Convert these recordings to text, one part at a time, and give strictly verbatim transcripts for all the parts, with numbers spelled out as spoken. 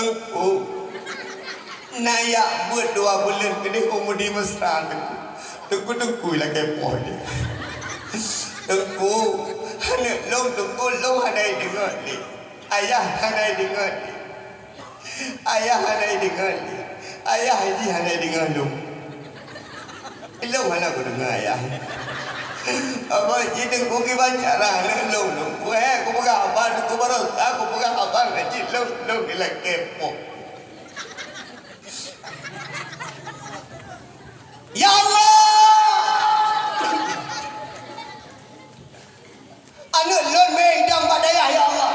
Teungku, na jak beuet dua buleuen keudeh u Mudi Mesra, Teungku. Teungku, Teungku, ilakèe poh jih. Teungku, aneuk lôn, Teungku, lôn hana jideungoe lé. Ayah hana jideungoe lé. Ayah hana jideungoe lé. Ayah jih hana jideungoe lôn. Lôn hana kudeungoe ayah. Apa jih Teungku kiban cara lôn, lôn, lôn. Weh, kupeugah haba, kubarosa, kupeugah haba ngon jih lôn, lôn ilakèe poh. Ya Allah! Aneuk lôn mé idong bak dayah, ya Allah.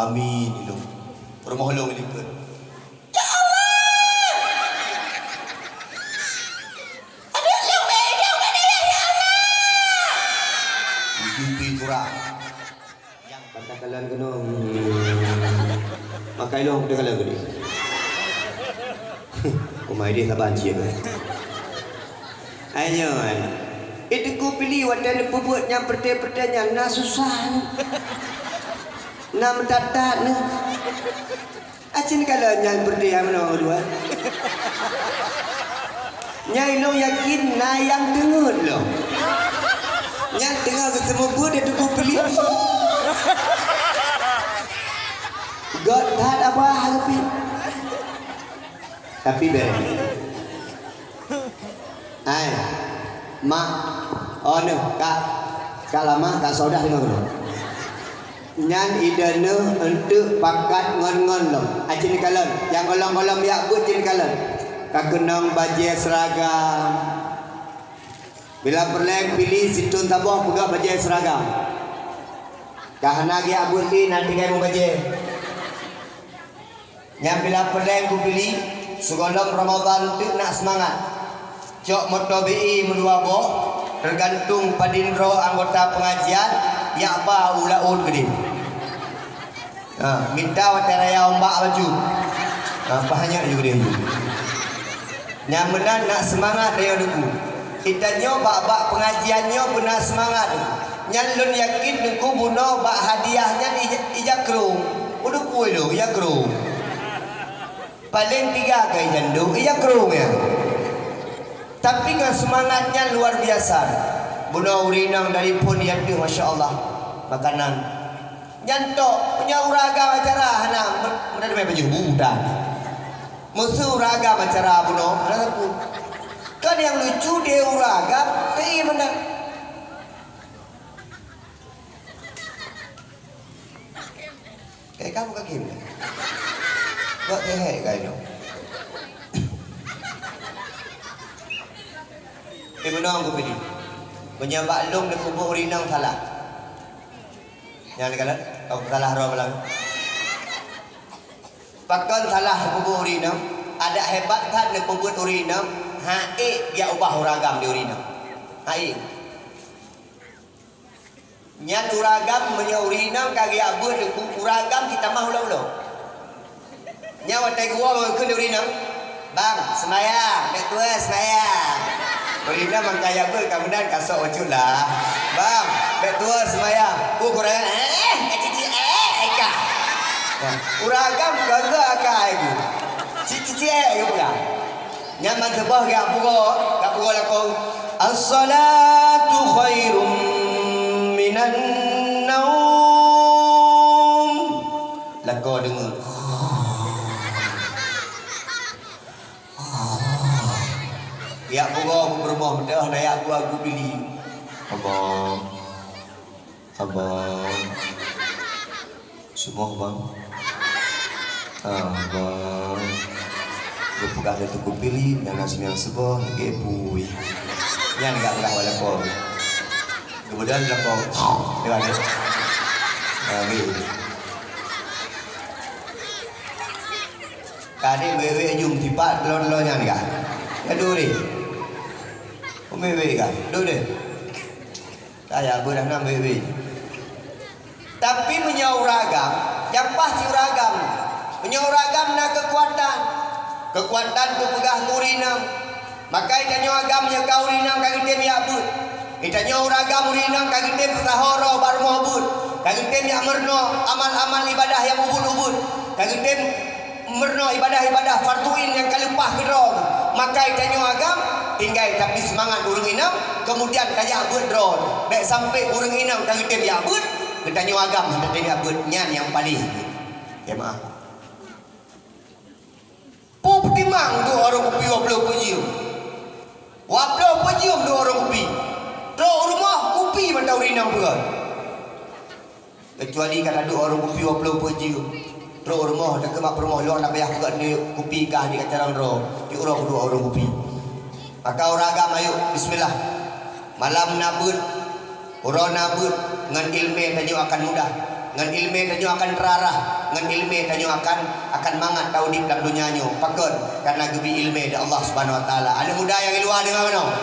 Amin, ilôn. Rumoh lôn likot. Ya Allah! Aneuk lôn mé idong bak dayah, ya Allah! Dijupi curang. Bak takalon keunoe. Maka ilôn takalon keunoe. Umai deh saban cit. Ai nyoe, ai. Eh, Teungku Pili, watèe neupeubuet nyang peureté-peureté nyan na susah nyoe. Na meutat-tat nyoe. Aci neukalon nyan peureté nyang meunoe dua. Nyan ilôn yakin na nyang teungeut lom. Nyan teungoh geuseumeubeuet di Teungku Pili. Gèt that abah geupit. Tapi bèrèh. Ai, mak, oh neuh, kak, kak Lama, kak Saudah deungö dulu. Nyan ideh neuh eunteuk pakat ngon-ngon lom. Aci neukalon, nyang gohlom-gohlom jak beuet ci neukalon. Ka keunong bajèe seuragam. Bila peureulèe Pili sithôn saboh peugöt bajèe seuragam. Ka hana geujak beuet lé na tinggai meubajèe. Nyan bila peureulèe Teungku Pili, sigohlom Ramadhan teuk na seumangat. Cok moto B E meudua boh, teugantung padum droe anggota peungajian, jak ba u laôt keudeh. Ha, mita watèe raya umbak laju. Ha, paih nyan ju keudeh ju. Nyang meunan na seumangat rayeuk Teungku. Geutanyoe bak-bak peungajian nyoe beuna seumangat. Nyan lôn yakin Teungku bunoe bak hadiah nyan ija-, ija krông. Udah kueh lôn, ija krông. Paleng tiga kali ija ndok, ija krông nyan. Tapi ngon seumangat nyan luar biasa. Bunoe ureueng inong dari phôn di ateueh, masya Allah. Makanan. Nyan tok, meunyoe ureueng agam acara hana, mer-, meunyoe meupajoh bu dah. Meuseu ureueng agam acara bunoe, hana sapeue. Kan nyang lucu di ureueng agam, teuie meunan. Kayak kamu kaki meunan. Kok tehek kai dong. Eh, meunoe Teungku Pili. Meunyoe bak lôn neupeubuet ureueng inong salah. Nyan kalon, kau salah roh malam. Pakon salah neupeubuet ureueng inong? Adak hebat that neupeubuet ureueng inong, han ék geujak ubah ureueng agam di ureueng inong. Han ék. Nyan ureueng agam meunyoe ureueng inong ka geujak beuet Teungku, ureueng agam jitamah ulo-ulo. Nyan watèe geuwoe kheun ureueng inong, "Bang, seumayang, bèk tuwoe seumayang." Ureueng inong mangkaya beuet ka meunan ka sok bacut lah. "Bang, bèk tuwoe seumayang." Oh, kurang, eh, eh, cicik, eh, eh, ka. Nah, ureueng agam gagah akai geuh. Cicik, cicik, eh, geuh peugah. Nyan ban saboh geujak pugoe, geujak pugoe lakoe. "As-salatu khairum minan naum." Lakoe deungoe. Geujak pugoe bak peurumoh, meuteumèe na jak beuet Teungku Pili. Abang. Abang. Seumah, Bang. Ah, Bang. Geupeugah lé Teungku Pili, nyang na seumiang seuboh, lagèe bui. Nyan gak peugah bak lakoe. Geubeudôh lakoe. Lewat dia. Ah, weh. Ka deh weh-weh jum tipak telor-telor nyan gak. Aduh deh. Weh-weh gak. Aduh deh. Kaya beurah na weh-weh. Tapi meunyoe ureueng agam, nyang paih cit ureueng agam. Meunyoe ureueng agam na keukuatan, keukuatan teupeugah keu ureueng inong. Maka geutanyoe agam nyang ka ureueng inong ka geutem jak beuet. Geutanyoe ureueng agam ureueng inong ka geutem peusaho droe bak rumoh beuet. Ka geutem jak meurunoe amal-amal ibadah nyang ubit-ubit. Tageutem meurunoe ibadah-ibadah fardhu ain nyang ka leupah keudroe. Maka tanyoe agam, tinggai tapi seumangat ureuëng inong, keumudian tajak beuet droe. Bék sampai ureuëng inong tageutem jak beuet, geutanyoe agam hana tajak beuet, nyan nyang paleng. Jamaah. Peue peutimang duek ureuëng kupi dua ploh peujeuem? Dua ploh peujeuem duek ureuëng kupi. Trok u rumoh kupi mantong ureuëng inong peue. Keucuali ka taduek ureuëng kupi dua ploh peujeuem. Trok u rumoh, takeumat peurumoh lôn, na payah peugah ni kupi kah di kacarang droe. Yuk uroe keudua ureuëng kupi. Maka ureuëng agam, ayuk, bismillah. Malam na beuet, uroe na beuet, ngon iéleumé tanyoe akan mudah, ngon iéleumé tanyoe akan teurarah, ngon iéleumé tanyoe akan, akan mangat taudeb lam donya nyoe. Pakon? Kareuna geubri iéleumé di Allah Subhanahu Wa Taala. Aneuk muda nyang di luwa deungoe meunoe.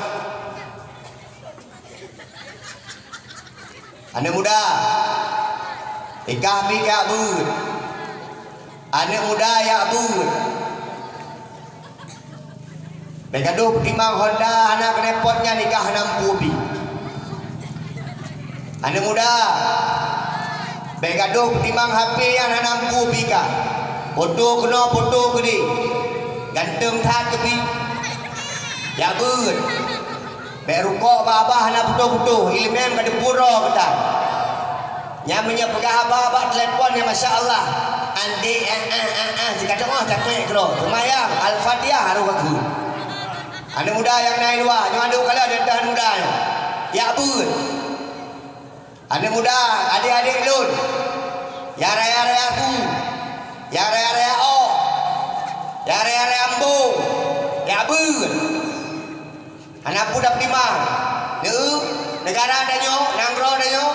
Aneuk muda, ikah pih jak beuet. Aneuk muda jak beuet. Bék gadoh peutimang Honda hana keuneuk pot nyan, ikah hana mampu pih. Aneuk muda, bék gadoh peutimang H P nyan hana mampu pih kah. Foto keunoe, foto keudeh. Ganteng that keuh pih. Jak beuet. Bék rukok babah hana putôh-putôh, iéleumé ka teupeu droe geutanyoe. Nyan meunyoe peugah haba bak telepon nyan, masya Allah. Andék, eh, eh, eh, eh, jika teungoh caklek keudroe. Seumayang, Al-Fatihah harôh ka kheun. Aneuk muda nyang na i luwa, nyoe aneuk kalon di antara aneuk muda nyoe. Jak beuet. Aneuk muda, adék-adék lôn, nyang raya-raya su, nyang raya-raya ôk, nyang raya-raya ambong, jak beuet. Hana peue tapeutimang. Neu-, neugara tanyoe, nanggroe tanyoe,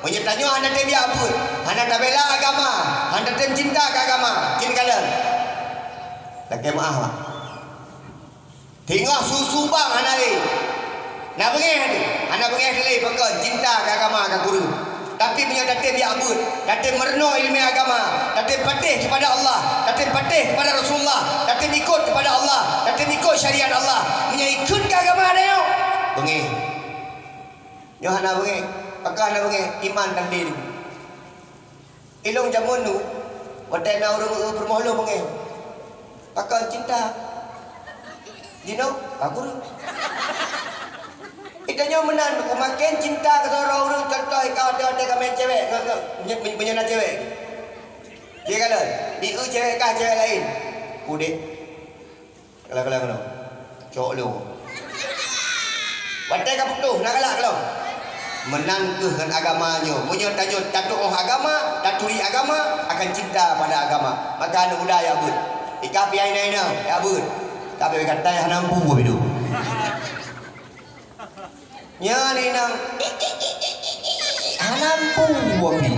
meunyoe tanyoe hana tem jak beuet, hana tabela agama, hana tem cinta keu agama, kheun kalon. Lakée meuáh, Mak. Teungoh su-su bang hana lé. Na beungéh teuh? Hana beungéh teuh lé, pakon? Cinta keu agama ka kureueng. Tapi meunyoe tatem jak beuet, tatem meurunoe iéleumé agama, tatem patéh keupada Allah, tatem patéh keupada Rasulullah, tatem ikot keupada Allah, tatem ikot syariat Allah, meunyoe ikheun keu agama tanyoe, beungéh. Nyoe hana beungéh. Pakon hana beungéh? Iman tan lé. Ilôn jameun nu, watée na ureuëng eu peurumoh lôn beungéh. Pakon? Cinta. Jinoe, ka kureueng. Geutanyoe meunan, seumaken cinta keu sidroe ureuëng, contoh, ikah watée-watée ka meucewek, ngon, ngon, meunyoe, meunyoe na cewek. Jih kalon, di eu cewek kah cewek laén. Udeb. Kalon-kalon keunoe. Cok lôn. Watée ka putôh, na galak lom. Meunan kheueh ngon agama nyoe. Meunyoe tanyoe tatuoh agama, taturi agama, akan cinta pada agama. Maka aneuk muda jak beuet. Ikah pih inong-inong, jak beuet. Tapi gatai hana mampu pih tu. Nyan inong hana mampu pih.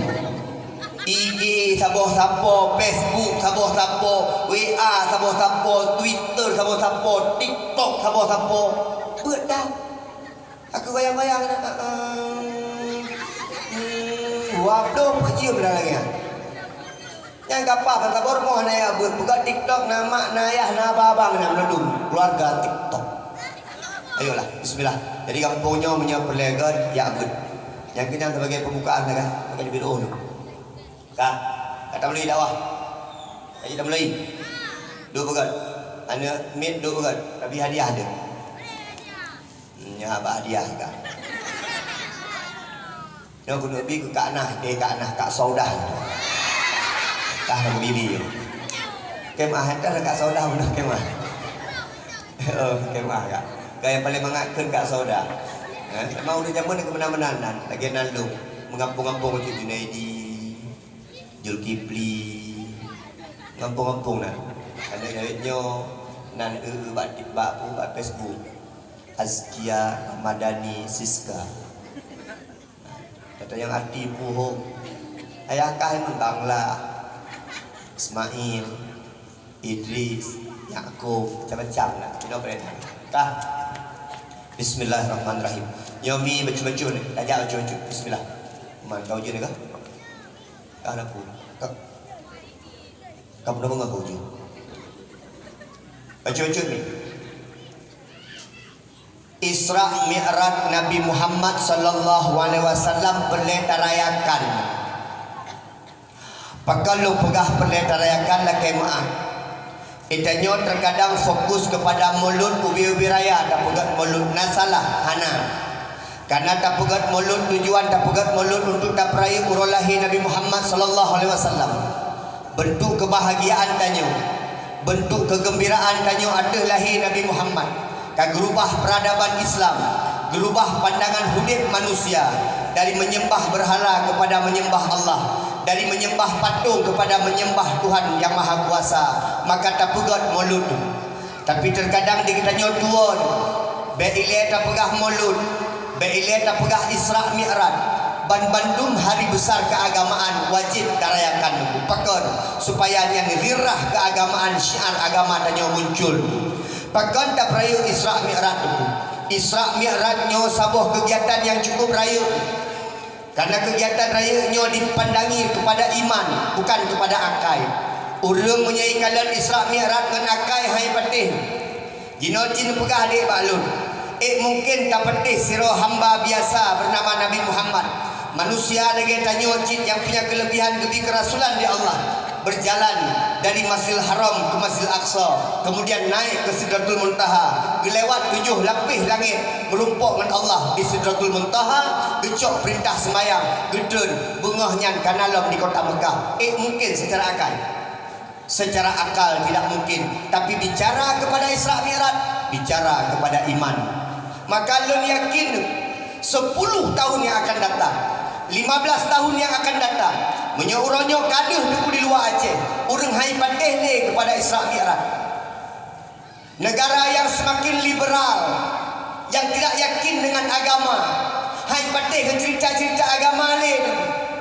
I G saboh sapo, Facebook saboh sapo, W A saboh sapo, Twitter saboh sapo, TikTok saboh sapo. Beuet dah. Aku bayang-bayang, hmm, dua ploh peuet jeuem dah lagée nyan. Nyang ka paih ban saboh rumoh na jak beuet, peugah TikTok, na mak, na ayah, na abang, na meunulung, keuluwarga TikTok. Ayolah, bismillah. Jadi gampông nyoe meunyoe peureulée göt, jak beuet. Nyang keunan sebagai pembukaan sagai, maka di biro dulu. Ka, ka tamulai dakwah. Ka jeuet tamulai. Duek beugöt. Aneuk miet duek beugöt, tapi hadiah deuh. Nyan haba hadiah ka. Nyoe keuneuk bi keu Kak Nah, eh, Kak Nah, Kak Saudah. Kah na bibi. Kemah, entah Kak Saudah beuna kemah. Oh, kemah, Kak. Kak nyang paleng mangat kheun Kak Saudah. Eh, memang ureueng jameun keu meunan-meunan nan, lagèe nan lôn. Meugampông-gampông bacut Junaidi, Zulkifli. Gampông-gampông nan. Aneuk jaweueb nyoe nan eu bak, bak, bak Facebook. Azkia, Ramadhani, Siska. Kata nyang arti puhông. Ayah kah nyan Bangla, Ismail, Idris, Yakub, macam-macam lah. Inoe keren. Kah. Bismillahirrahmanirrahim. Nyoe mi bacut-bacut ni. Tajak bacut-bacut. Bismillah. Man, kau je ni kah? Kah laku. Kah. Kamu nama kau je? Bacut-bacut ni. Isra Mi'raj Nabi Muhammad sallallahu alaihi wasallam peureulèe tarayakan. Pakon lôn peugah peureulée tarayakan lakée meuáh. Geutanyoe teukadang fokus keupada mulod ubé-ubé raya tapeugét mulod na salah, hana. Kareuna tapeugét mulod tujuan tapeugét mulod untuk tapeurayeuk uroe lahé Nabi Muhammad sallallahu alaihi wasallam. Beuntuk keubahgiaan tanyoe, beuntuk keugeumbiraan tanyoe ateueh lahé Nabi Muhammad. Ka geurubah peuradaban Islam, geurubah pandangan udeb manusia dari meunyeumbah beurhala keupada meunyeumbah Allah, dari meunyeumbah patong keupada meunyeumbah Tuhan Nyang Mahakuasa, maka tapeugét mulod. Tapi teukadang di geutanyoe tuwoe, bék ilée tapeugah mulod, bék ilée tapeugah Isra Mi'raj, banmandum hari besar keuagamaan wajéb tarayakan. Pakon? Supaya nyan ghirah keuagamaan, syiar agama tanyoe muncul. Pakon tapeurayeuk Isra Mi'raj? Isra Mi'raj nyoe saboh keugiatan nyang cukup rayeuk. Kareuna keugiatan rayeuk nyoe dipandangi keupada iman, bukan keupada akai. Ureuëng meunyoe ikalon Isra Mi'raj ngon akai, hai patéh. Jinoe cit neupeugah dék bak lôn, ék mungken tapatéh sidroe hamba biasa beunama Nabi Muhammad, manusia lagée tanyoe cit nyang punya keuleubihan geubri keurasulan lé Allah. Berjalan dari Masjidil Haram ke Masjidil Aqsa, kemudian naik ke Sidratul Muntaha, geulewat tujoh lapéh langét, meurumpok ngon Allah di Sidratul Muntaha, geucok peurintah seumayang, geutreun, beungoh nyan ka na lom di kota Mekah. Ék mungken secara akal? Secara akal tidak mungkin, tapi bicara kepada Isra Mi'raj, bicara kepada iman. Maka lôn yakin, sepuluh tahun yang akan datang, lima belas tahun yang akan datang, meunyoe uroe nyoe ka deuh teungku di luwa Aceh, ureuëng hai patéh lé keupada Isra Mi'raj. Negara yang semakin liberal, yang tidak yakin dengan agama, hai patéh ngon cerita-cerita agama lé,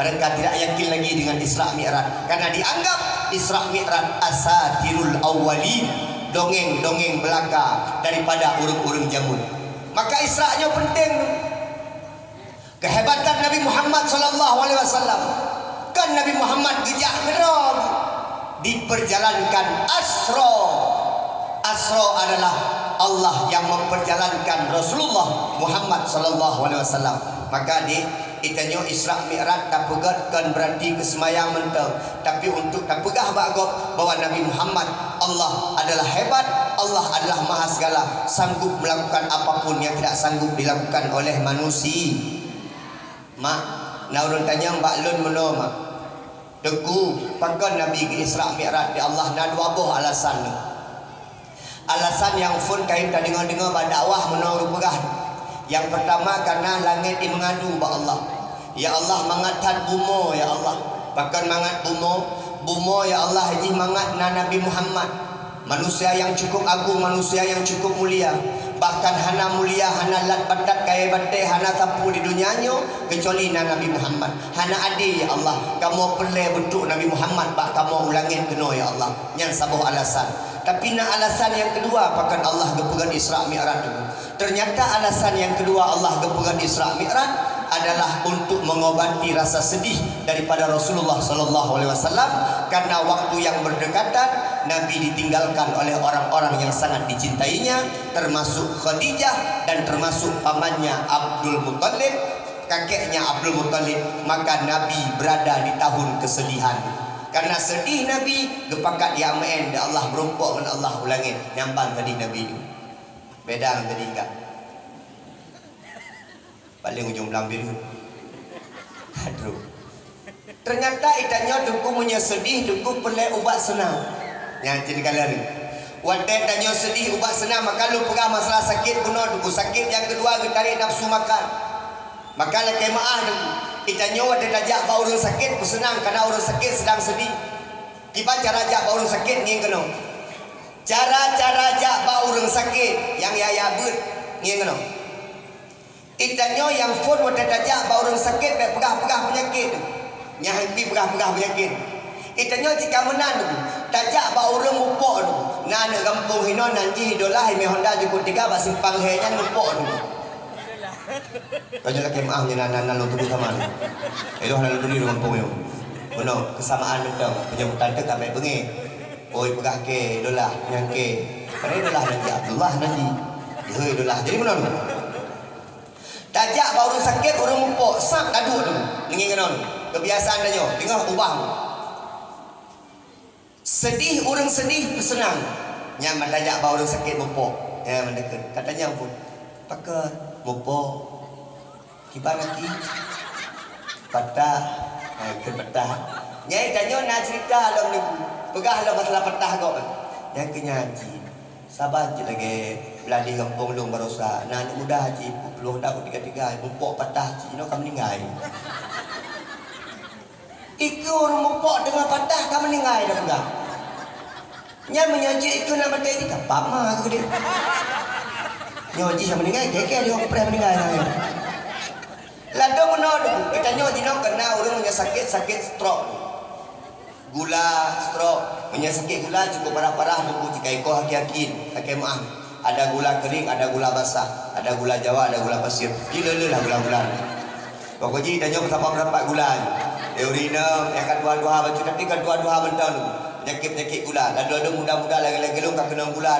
mereka tidak yakin lagi dengan Isra Mi'raj, karena dianggap Isra Mi'raj asatirul awwalin, dongeng-dongeng belaka daripada ureuëng-ureuëng jameun. Maka Isra nyoe penting. Kehebatan Nabi Muhammad sallallahu alaihi wasallam, kan Nabi Muhammad geujak keudroe, diperjalankan asra. Asra adalah Allah yang memperjalankan Rasulullah Muhammad sallallahu alaihi wasallam. Maka di geutanyoe Isra Mi'raj tapeugét kon berarti keu seumayang mantong, tapi untuk tapeugah bak gob bahwa Nabi Muhammad, Allah adalah hebat, Allah adalah maha segala, sanggup melakukan apapun yang tidak sanggup dilakukan oleh manusia. Mak, na ureuëng tanyong bak lôn meunoe, mak. Teungku, pakon Nabi geu-Isra Mi'raj di Allah? Na dua boh alasan. Alasan nyang phon kayém tadeungoe-deungoe bak dakwah meunoe geupeugah. Nyang peurtama, kareuna langét jimeungadu bak Allah. Ya Allah, mangat that bumoe, ya Allah. Pakon mangat bumoe? Bumoe, ya Allah, jih mangat na Nabi Muhammad. Manusia yang cukup agung, manusia yang cukup mulia. Bahkan hana mulia, hana lat batat kayée batée, hana sapeue di donya nyoe, keucuali na Nabi Muhammad. Hana adé, ya Allah, kamoe peureulée beutrok Nabi Muhammad bak kamoe u langét keunoe, ya Allah. Nyan saboh alasan. Tapi na alasan nyang keudua, pakon Allah geupeugét Isra Mi'raj. Ternyata alasan nyang keudua Allah geupeugét Isra Mi'raj adalah untuk mengobati rasa sedih daripada Rasulullah sallallahu alaihi wasallam, karena waktu yang berdekatan Nabi ditinggalkan oleh orang-orang yang sangat dicintainya, termasuk Khadijah dan termasuk pamannya Abdul Muttalib, kakeknya Abdul Muttalib. Maka Nabi berada di tahun kesedihan. Karena sedih Nabi, geupakat ya meu'én di Allah, meurumpok ngon Allah u langét, nyambang tadi Nabi nyoe. Beda ngon tadi ka. Paléng ujong blang biru. Aduh. Ternyata geutanyoe teungku meunyoe sedih, teungku peureulée ubat seunang. Nyang cit kala ni. Watée tanyoe sedih, ubat seunang, maka lôn peugah masalah sakét bunoe, teungku. Sakét nyang keudua geutarek nafsu makan. Maka lakée meuáh, teungku. Geutanyoe watée tajak bak ureuëng sakét, peuseunang, kareuna ureuëng sakét sedang sedih. Kiban cara jak bak ureuëng sakét ngieng keunoe. Cara-cara jak bak ureuëng sakét nyang yaya beuet ngieng keunoe. Geutanyoe nyang phon watée tajak bak ureuëng sakét bék peugah-peugah peunyakét. Nyang hana peugah-peugah peunyakét. Geutanyoe cit ka meunan, tajak bak ureuëng mupok, na aneuk gampông hinoe nan jih idolah imé honda jukuk tiga bak simpang lhée nyan mupok. Ka nyoe lakée meuáh nyoe na, na, na lôn tudu sama nyoe. Idolah na lôn tudu di gampông nyoe. Bunoe keusamaan mantong, peunyebutan teuh ka bék beungéh. Oi, peugah kée, idolah, nyang kée. Padahai idolah nan jih Abdullah nan jih. Jihôi idolah. Jadi bunoe. Tajak bak ureuëng sakét, ureuëng mupok, sab taduek tu. Neungieng keunoe. Keubiasaan tanyoe, teungoh ubah. Seudeh, ureuëng seudeh peuseunang. Nyan meutajak bak ureuëng sakét mupok. Nyan meudeukeuet. Katanyong pun, "Pakon mupok? Kiban aki?" "Patah." "Hai, keu patah." Nyan tanyoe na ceurita lom niku. Peugah lom masalah patah gob. Nyan keu nyan cit. Saban cit lagée blah di gampông lôn barosa. Na aneuëk muda cit, peuet ploh thon tiga-tiga, mupok patah cit, inoe ka meuninggai. Ikeue ureuëng mupok teungoh patah ka meuninggai dah peugah. Nyan meunyoe jih ikeue na batée jih ka pama keu deh. Nyoe jih nyang meuninggai, keke dia preh meuninggai lah. Ladom meunoe dulu, geutanyoe jinoe keuna ureuëng meunyoe sakét, sakét stroke. Gula, stroke. Meunyoe sakét gula cukup parah-parah dulu, jikaikoh haki-haki, haki maah. Ada gula kering, ada gula basah, ada gula Jawa, ada gula pasir. Ji le-le lah gula-gula. Pokok jih tanyoe beusapa-beusapa gula. Teori nyoe nyang ka tuha-tuha bacut, tapi ka tuha-tuha mantong. Penyakit-penyakit gula. Lalu-lalu muda-muda lagi-lagi lôn ka keunong gula.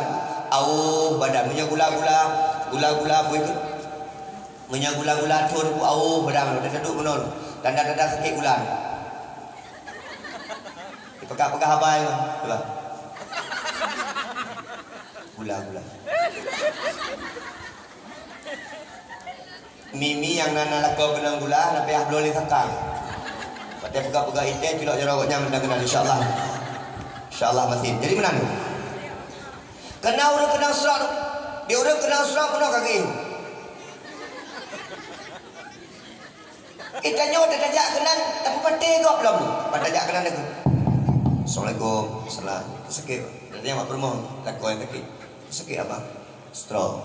Auh badan. Meunyoe gula-gula, gula-gula bui ke? Meunyoe gula-gula thon ku auh badan. Tanda-tanda duduk bunoe. Tanda-tanda sakit gula. Dipeugah-peugah abai nyoe. Cuba. Gula-gula. Mi-mi nyang na, na lakoe keunong gula, na payah bloe lé sakang. Watée peugah-peugah item, culok jaroe gobnyan mantong keunan, insya Allah. Insya Allah masin. Jadi meunan. Keuna ureuëng keunong stroke, di ureuëng keunong stroke keunoe kaki. Geutanyoe tajak keunan, tapi maté gob lom. Pas tajak keunan lagée, "Assalamualaikum." "Salam." "Sakét?" Tanya mak peurumoh, lakoe nyang sakét. "Sakét, Abang." "Stroke."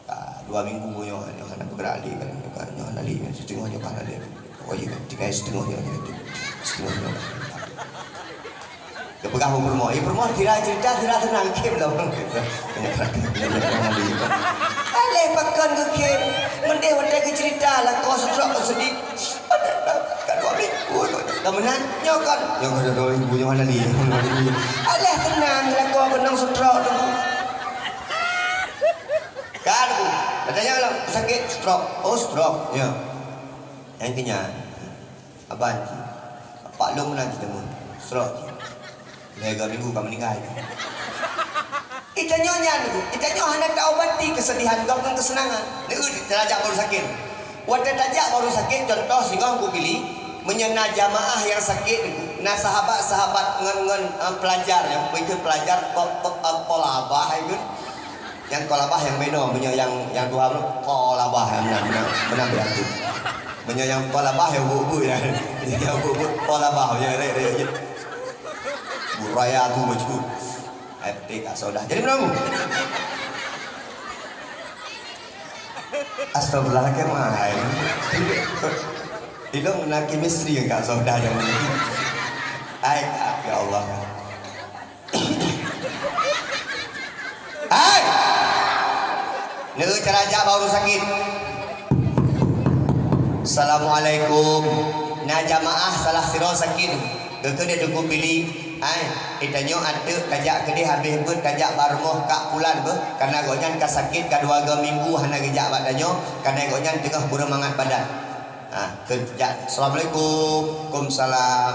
"Ah, dua minggu nyoe, nyoe hana bergerak lé, kan? Nyoe hana lé, siteungoh nyoe hana lé. Oh, iya, tinggai siteungoh nyoe, nyoe, siteungoh nyoe." Geupeugah bak peurumoh, "Eh, peurumoh, sira ceurita, sira seunang, khém lom." Aléh pakon geukhém, meudeh watée geuceurita lakoe stroke seudeh. Ka dua minggu, ka meunan, nyoe kon. Nyoe kon dua minggu, nyoe hana lé. Aléh seunang lakoe keunong stroke tu. Kan, Bu? Katanya lom, sakét stroke. Oh, stroke, ya. Nyang keu nyan. Aban cit. Bapak lôn meunan cit teuma. Stroke cit. Lhée dua minggu ka meuninggai. Geutanyoe nyan, geutanyoe hana taobati keusedihan gob ngon keuseunangan. Neueu tajak bak ureuëng sakét. Watée tajak bak ureuëng sakét, contoh singoh kupiléh, meunyoe na jamaah nyang sakét, na sahabat-sahabat ngon, ngon, eh, pelajar, nyang peue kheun pelajar, to-, to-, eh, thalabah, hai kheun. Nyang thalabah nyang meunoe, meunyoe nyang, nyang tuha meunoe, thalabah, nyang meunan, meunan, meunan beurati. Meunyoe nyang thalabah nyang ubit-ubit, nyang ubit-ubit thalabah, nyang rek-rek jih. Buraya tu maju. Hai, peue ka sodah. Jadi meunan. Astagfirullah, lakée mai. Ilong na chemistry ngon kak sodah nyang ni. Hai, ya Allah. Hai! Neueu cara jak bak ureuëng sakét. Assalamualaikum. Na jamaah salah sidroe sakét. Geukheun lé Teungku Pili. Hai, geutanyoe anteuk tajak keudeh habéh beuet tajak bak rumoh kak pulan beuh. Kareuna gobnyan ka sakét ka dua go minggu hana geujak bak tanyoe. Kareuna gobnyan teungoh kureueng mangat badan. Ha, keu jak. Assalamualaikum. Waalaikumsalam.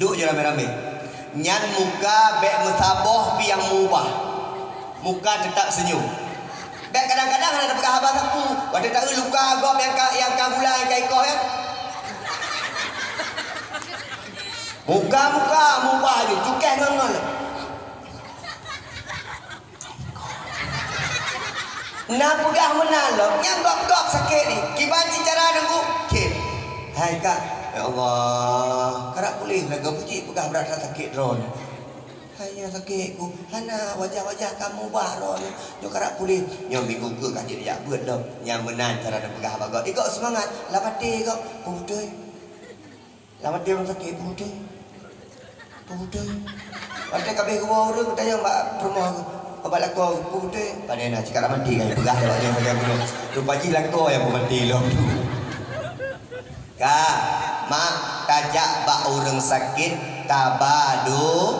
Duek jih ramé-ramé. Nyan muka bék meusaboh pih nyang meubah. Muka teutap seunyum. Bék kadang-kadang hana tapeugah haba sapeue. Watée taeu luka gob nyang ka, nyang ka gula nyang ka ikoh nyan. Muka-muka meubah ju, cukéh ngon-ngon. Na peugah meunan lom, nyang gob-gob sakét nyan. Kiban cit cara Teungku? Khém. Hai kak, ya Allah, karap puléh lagée puji peugah brat that sakét droeneuh. Hai nyang sakét ku, hana wajah-wajah ka meubah droeneuh. Nyoe karap puléh, nyoe minggu keue ka jeuet jak beuet lom. Nyang meunan cara tapeugah bak gob. Ikok seumangat, lam até gob, peue beutôi. Lam até ureuëng sakét, peue beutôi? Peue beutôi? Watée ka abéh geuwoe ureuëng, geutanyong bak peurumoh, bak lakoe, peue beutôi? Pane na, cit ka lam até ka jipeugah lé awaknyan sagai bunoe. Rupa jih lakoe nyang peumaté lom. Ka, mak, tajak bak ureuëng sakét, taba do-,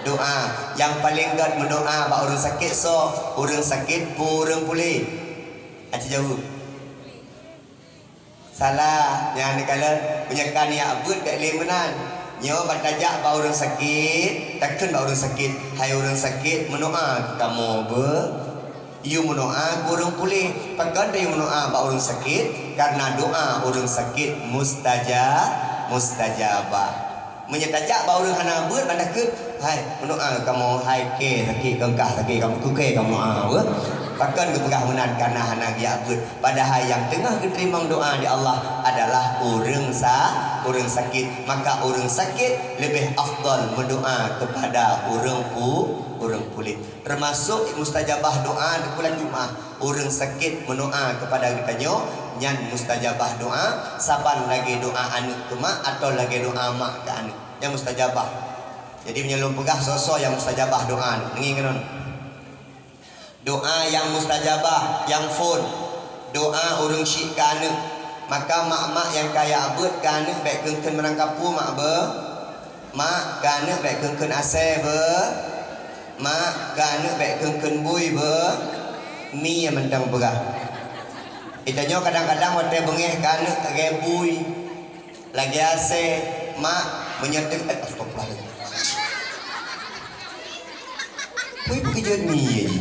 doa. Nyang paleng gét meudoa bak ureuëng sakét soe? Ureuëng sakét peue ureuëng puléh? Aci jaweueb. Salah, nyan neukalon meunyoe ka neujak beuet bèk lé meunan. Nyoe ban tajak bak ureueng sakét, takheun bak ureueng sakét, "Hai ureueng sakét, meudoa keu kamoe beuh." Yue meudoa keu ureueng puléh. Pakon tayue meudoa bak ureueng sakét? Kareuna doa ureueng sakét mustaja-, mustajabah. Meunyoe tajak bak ureueng hana beuet, ban takheun, "Hai, meudoa keu kamoe, hai kèe sakét, keu kah sakét, keu kèe kamoe doa beuh." Pakon geupeugah meunan? Kareuna hana geujak beuet. Padahai nyang teungoh geuteurimong doa di Allah adalah ureueng sa-, ureueng sakét. Maka ureueng sakét leubeh afdal meudoa keupada ureueng pu-, ureueng puléh. Teumasok mustajabah doa di bulan Jumat. Ureueng sakét meudoa keupada geutanyoe, nyan mustajabah doa, saban lagèe doa aneuk keu mak atawa lagèe doa mak keu aneuk. Nyan mustajabah. Jadi, meunyoe lôn peugah soe-soe nyang mustajabah doa, neungieng keunoe. Doa nyang mustajabah, nyang phôn. Doa ureueng syik keu aneuk. Maka mak-mak nyang ka jak beuet keu aneuk bèk kheun-kheun meurangkapeue mak beuh. Mak, keu aneuk bèk kheun-kheun asèe beuh. Mak, keu aneuk bèk kheun-kheun bui beuh. Mie mantong peugah. Geutanyoe kadang-kadang watèe beungèh keu aneuk lagèe bui, lagèe asèe, mak, meunyoe teuk, eh, astagfirullahaladzim. Bui peukeujot mie jih.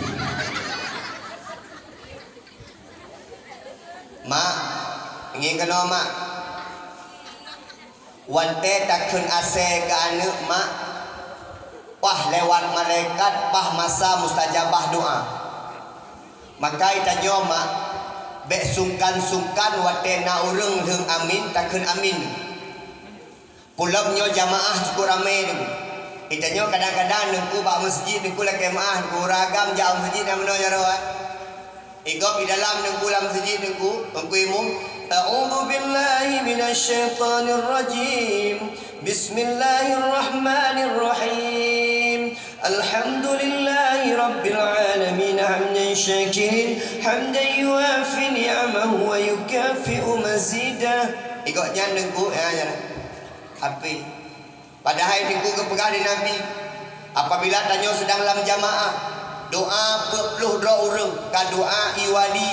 Mak, ngieng keunoe, Mak. Watèe takheun asèe keu aneuk, Mak, paih lewat malaikat, paih masa mustajabah doa. Maka geutanyoe, Mak, bèk sungkan-sungkan watèe na ureueng lheueng amin, takheun amin. Pulom nyoe jamaah cukôp ramé, Teungku. Geutanyoe kadang-kadang Teungku bak meuseujid, Teungku lakèe meu'ah, Teungku, ureueng agam jak meuseujid na meunoe jaroe, eh. Igob di dalam Teungku lam meuseujid, Teungku, Teungku imum, "A'udzubillahi minasyaitonirrajim. Bismillahirrahmanirrahim. Alhamdulillahirabbil alamin, hamdan syakirin, hamdan yuwafi ni'amahu wa yukafi'u mazidah." Igob nyan, Teungku, ya, ya. Tapi, padahai Teungku geupeugah lé Nabi, apabila tanyoe seudang lam jamaah, doa peuet ploh droe ureueng, ka doa ié wali,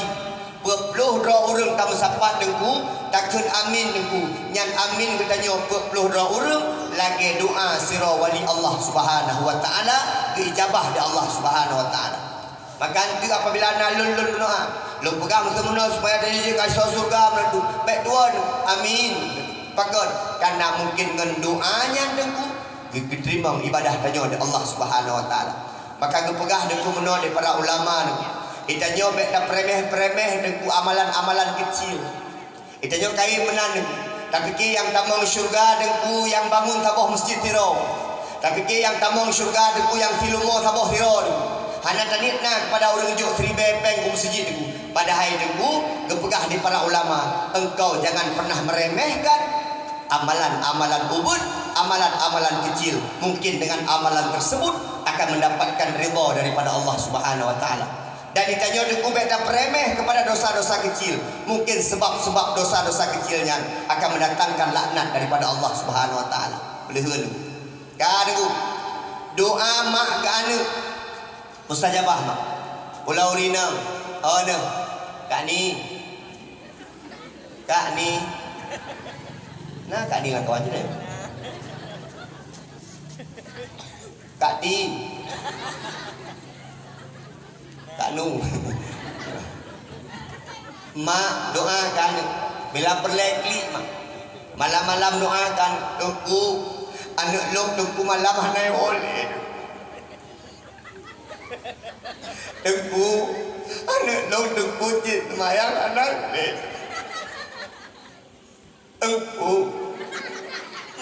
peuet ploh droe ureueng tameusapat Teungku, takheun amin Teungku, nyan amin geutanyoe peuet ploh droe ureueng lagèe doa sidroe wali Allah Subhanahu wa Ta'ala, geuijabah lé Allah Subhanahu wa Ta'ala. Maka eunteuk apabila na lôn, lôn meudoa, lôn peugah meukeumeunoe supaya tanyoe jeuet keu asoe syeuruga meunurot, bèk tuwö, amin. Pakon? Kareuna mungken ngon doa nyan Teungku geu-, geuteurimong ibadah tanyoe lé Allah Subhanahu wa Ta'ala. Maka geupeugah Teungku meunoe lé para ulama, Teungku, geutanyoe bèk tapeuremeh-peuremeh Teungku amalan-amalan keucil. Geutanyoe kayém meunan, tapike nyang tamong syeuruga Teungku nyang bangun saboh meuseujid sidroe. Tapike nyang tamong syeuruga Teungku nyang silumoe saboh sidroe. Hana taniet na keupada ureueng jok siribèe pèng u meuseujid Teungku. Padahai Teungku geupeugah lé para ulama, engkau jangan pernah meremehkan amalan-amalan ubeut, amalan-amalan kecil. Mungkin dengan amalan tersebut akan mendapatkan ridha daripada Allah Subhanahu wa Ta'ala. Dan geutanyoe Teungku bèk tapeuremeh keupada dosa-dosa keucil. Mungken seubab-seubab dosa-dosa keucil nyan akan mendatangkan laknat daripada Allah Subhanahu wa Ta'ala. Peuleuheuen Teungku. Ka Teungku. Doa mak keu aneuk mustajabah, Mak. Pulo ureueng inong. Oh, neuh. Kak Ni. Kak Ni. Na Kak Ni lakoe jih, neuh. Kak Ti. Kak Nu. Mak, doakan. Bila peureulèe klik, Mak. Malam-malam doakan. Teungku, aneuk lôn Teungku malam hana woe lé. Teungku, aneuk lôn Teungku cit seumayang hana lé. Teungku,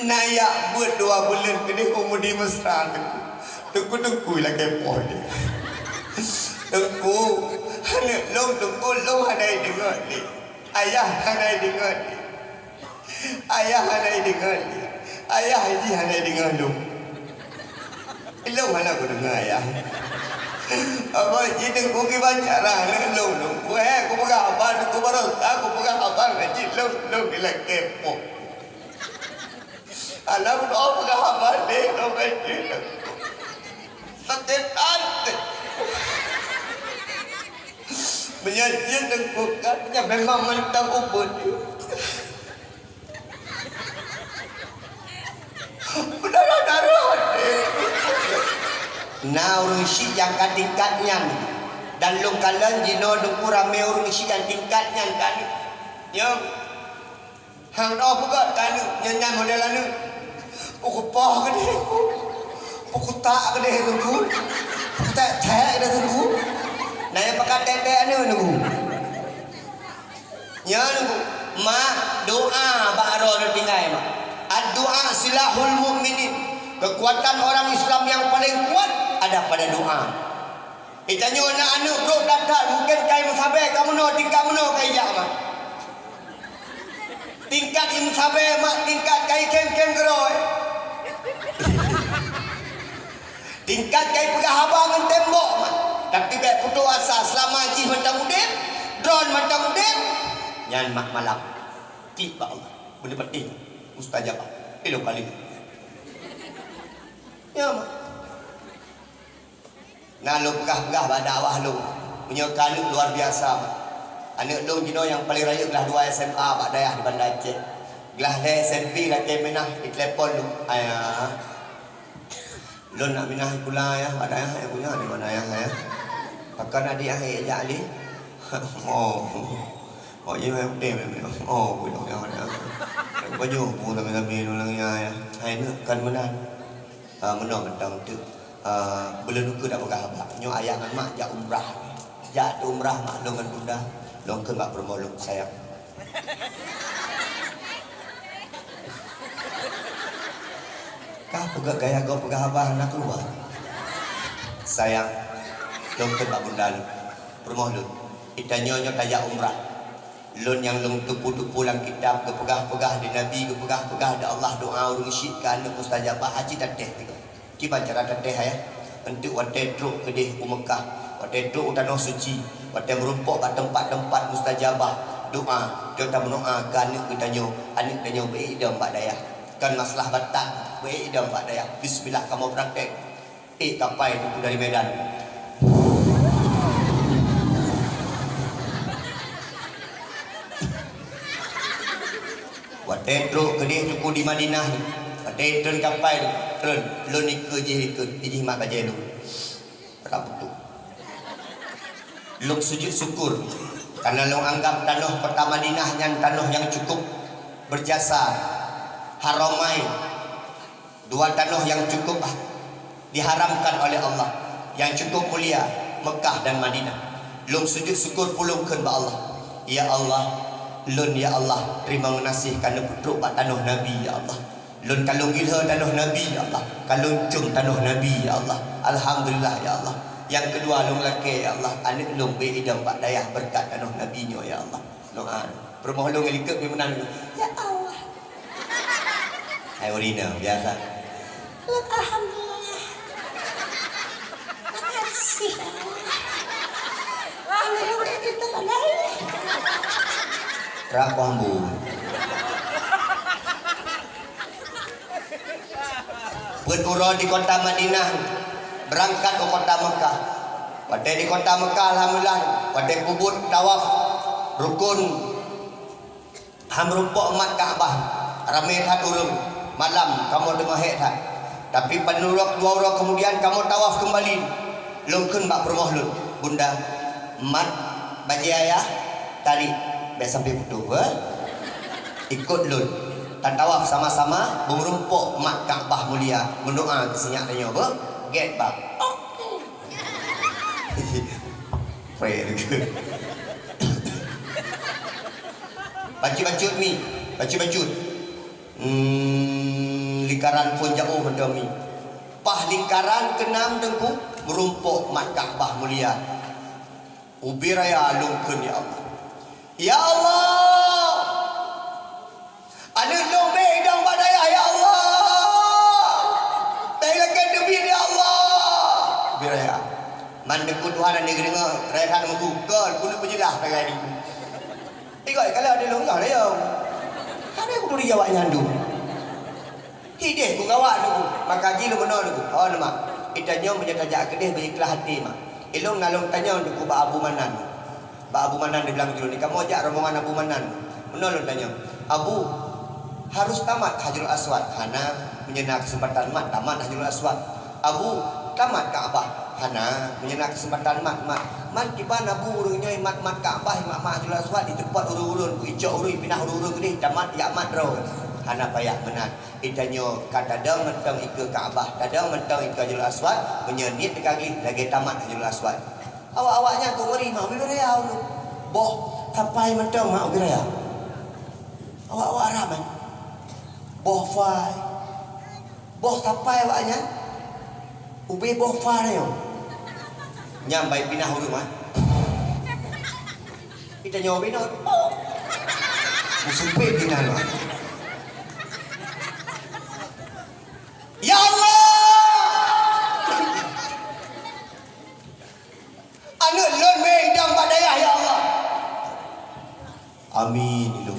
na jak beuet dua buleuen keudeh u Mudi Mesra, Teungku. Teungku, Teungku, lakèe poh jih. Teungku, aneuk lôn Teungku, lôn hana jideungoe lé. Ayah hana jideungoe lé. Ayah hana jideungoe lé. Ayah jih hana jideungoe lôn. Ilôn hana kudeungoe ayah. Apa jih Teungku kiban cara lôn, lôn, lôn. Weh, kupeugah haba, Teungku baroesa, kupeugah haba ngon jih lôn, lôn ilakèe poh. Alah, kudoa peugah haba lé, lôn ngon jih lôn. Sakét até. Meunyoe jih Teungku kan, nyan memang mantong ubeut. Na ureuëng syiek nyang ka tingkat nyan, dan lôn kalon jinoe Teungku ramé ureuëng syiek nyang tingkat nyan ka nyoe. Hang doh peugah taneuk nyan, nyan model aneuk. Peukupoh keudeh Teungku. Peukutak keudeh Teungku. Peukutak-tek keudeh Teungku. Na nyang pakat tek-tek aneuk Teungku. Nyan Teungku. Mak, doa bak droe tinggai, Mak. Ad-du'a silahul mu'minin. Kekuatan orang Islam yang paling kuat ada pada doa. Geutanyoe na aneuk brok that-that, mungken ka imeusabe ka meunoe, tingkat meunoe ka ijak, Mak. Tingkat imeusabe, Mak, tingkat ka ikhém-khém keudroe. Tingkat ka ipeugah haba ngon tembok, Mak. Tapi bék putôh asa, seulama jih mantong udeb, droen mantong udeb, nyan Mak malam. Klik bak Allah. Beuna patéh. Mustajabah. Ilong kali. Ya, Mak. Na lôn peugah-peugah bak dakwah lôn. Meunyoe ka aneuk luar biasa, Mak. Aneuk lôn jinoe nyang paleng rayeuk glah dua S M A bak dayah di Banda Aceh. Glah lhée S M P lakée minah, ditelepon lôn. Ayah. Lôn nak minah sikula, Yah, bak dayah, Yah, punya di mana, Yah, Yah? Pakon adik, Yah, jak lé? Oh. Oh, iya, Yah, beutôi, Yah, Yah. Oh, beutôi, Yah, Yah. Baju, bu, lami-lami, lôn lagi, Yah, Yah. Hai, neuk, kon meunan. Ah, meunoe mantong teuk. Ah, buleuen ukeue dak peugah haba. Nyoe ayah ngon mak jak umrah. Jak teu umrah mak lôn ngon bunda. Lôn kheun bak peurumoh lôn, sayang. Kah peugah gaya gob peugah haba hana keuluwa. Sayang, lôn kheun bak bunda lôn. Peurumoh lôn. Geutanyoe nyoe tajak umrah. Lôn nyang lôn teupeue-teupeue lam kitab, geupeugah-peugah di Nabi, geupeugah-peugah di Allah, doa ureuëng syiek keu aneuk mustajabah, aci tatéh tiga. Kiban cara tatéh, ayah? Eunteuk watée trok keudeh u Meukah, watée trok u Tanoh Suci, watée meurumpok bak teumpat-teumpat mustajabah doa, trok tameudoa keu aneuk geutanyoe, aneuk tanyoe beu idong bak dayah. Kon masalah batat, beu idong bak dayah. Bismillah, kamoe praktek. Eh, kapai Teungku dari Medan. Watée trok keudeh Teungku di Madinah, watée treun kapai, treun, lôn ikeue jih ikot, jih mat bajée lôn. Rab beutôi. Lôn sujut syukur, karena lôn anggab tanoh kota Madinah nyan tanoh nyang cukup berjasa, haramain. Dua tanoh nyang cukup diharamkan oleh Allah, nyang cukup mulia, Meukah dan Madinah. Lôn sujut syukur pulang kheun bak Allah. Ya Allah, lôn, ya Allah, teurimong geunaséh ka neupeutrok bak tanoh Nabi, ya Allah. Lôn ka lôn ilheueh tanoh Nabi, ya Allah. Ka lôn cium tanoh Nabi, ya Allah. Alhamdulillah, ya Allah. Nyang keudua lôn lakée, ya Allah, aneuk lôn beu idong bak dayah beureukat tanoh Nabi nyoe, ya Allah. Doa. Peurumoh lôn ngon likot pih meunan. Ya Allah. Hai ureueng inong, biasa. Lôn alhamdulillah. Makasih, ya Allah. Alhamdulillah, kita pandai. Rap bambu. Peuet uroe di kota Madinah, beurangkat u kota Meukah. Watée di kota Meukah, alhamdulillah, watée peubuet tawaf rukun, han meurumpok mat Ka'bah, ramé that ureuëng, malam kamoe teungoh hék that. Tapi paneurok dua uroe keumudian kamoe tawaf keumbali. Lôn kheun bak peurumoh lôn, "Bunda, mat bajée ayah, tarék, bék sampai putôh, eh?" Ikot lôn. Tatawaf sama-sama, beumeurumpok mat Ka'bah mulia, meudoa keu sinyak tanyoe, beuh? Gét, Bang. Oke. Payah lagèe. Bacut-bacut mi, bacut-bacut. Hmm, lingkaran phôn jaoh mantong mi. Paih lingkaran keunam teungku, meurumpok mat Ka'bah mulia. Ubé raya lôn kheun, ya Allah. Ya Allah! Aneuk lôn bèk idong bak dayah, ya Allah! Bèk lakèe teubiet, ya Allah! Ubé raya. Man teungku Tuhan hana geudeungö, raya that teungku. Kon, keuneuk peujeulaih sagai teungku. Tiga kali ada lôn ngah raya. Hana kuturi jawab nyan dum. Hideh ku gawat teungku, maka ji lôn meunoe teungku. Oh, nama? Geutanyoe meunyoe tajak keudeh beu ikhlaih até, mak. Ilôn na lôn tanyong teungku bak Abu Manan. Bak Abu Manan di Blang Julu ni, kamoe jak rombongan Abu Manan. Meunoe lôn tanyong, "Abu, harus tamat Hajarul Aswad?" "Hana, meunyoe na keuseumpatan mat, tamat Hajarul Aswad." "Abu, Tamat Ka'bah. Hana, meunyoe na keuseumpatan mat, mat. Man kiban abu ureuëng nyoe mat-mat Ka'bah, mat-mat Hajarul Aswad, jiteupot ureuëng-ureuëng, icok ureuëng, pinah ureuëng-ureuëng keudeh, tamat jak mat droe. Hana payah meunan. Geutanyoe ka tadong mantong ikeue Ka'bah, tadong mantong ikeue Hajarul Aswad, meunyoe niet teuka gleh lagée tamat Hajarul Aswad. Awak-awak nyan kok ngeuri mak ubé raya ureuëng. Boh sapai mantong mak ubé raya. Awak-awak Arab kan? Boh fai. Boh sapai awak nyan. Ubé boh fai nyoe. Nyang bai pinah ureuëng mah. Geutanyoe ubé nyoe. Meusumpét pinah nyoe. Ya Allah! Aneuëk lôn mé idong bak dayah, ya Allah. Amin, ilôn.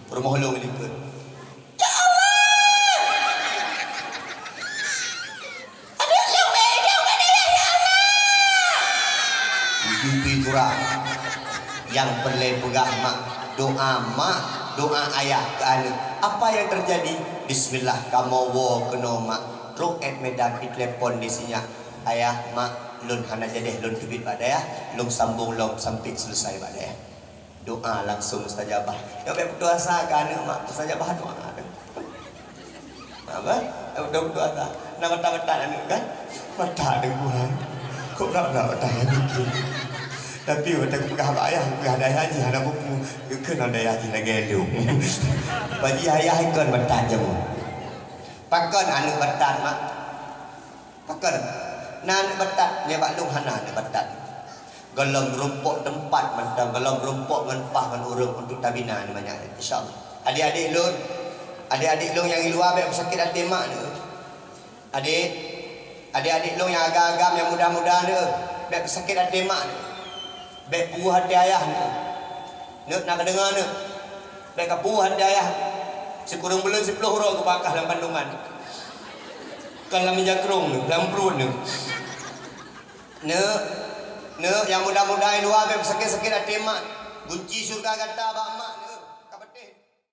Rumoh lôn likot. Ya Allah! Aneuëk lôn mé idong bak dayah, ya Allah. Jiteupeue surah. Nyang peureulée peugah mak, doa mak, doa ayah keu aneuëk. Apa yang terjadi? Bismillah, kamoe woe keunoe mak. Trok ék Medan, itelepon di sinyak. Ayah, mak, lôn hana jadeh lôn teubiet bak dayah, lôn sambong lom sampai selesai bak dayah. Doa langsung mustajabah. Nyoe bék putus asa keu aneuëk, mak, mustajabah doa. Apa? Bék putus asa. Na mata-mata aneuëk kan? Mata aneuëk buhan. Kok brak-brak mata aneuëk. Tapi mata kupeugah bak ayah, kupeugah dayah jih hana buku. Keukeun dayah jih lagée lôn. Bagi ayah ikon mata jamu. Pakon aneuëk batat, mak? Pakon? Na aneuëk batat, nibak lôn hana aneuëk batat. Gohlom rumpok teumpat mantong, gohlom rumpok ngon paih ngon ureuëng untuk tabina nyoe banyak, insya Allah. Adik-adik lôn, adik-adik lôn nyang di luwa bék beusakét até mak nyoe. Adik, adik-adik lôn nyang agam-agam, nyang muda-muda nyoe, bék beusakét até mak nyoe. Bék puih até ayah nyoe. Nyoe na kadeungoe nyoe. Bék kapuih até ayah. Sikureueng buleuen siploh uroe geubakah lam kandungan. Kon lam meujakrong nyoe, lam pruet nyoe. Neuk, neuk nyang muda-muda di luwa bék sakét-sakét até mak. Gunci syeuruga gata bak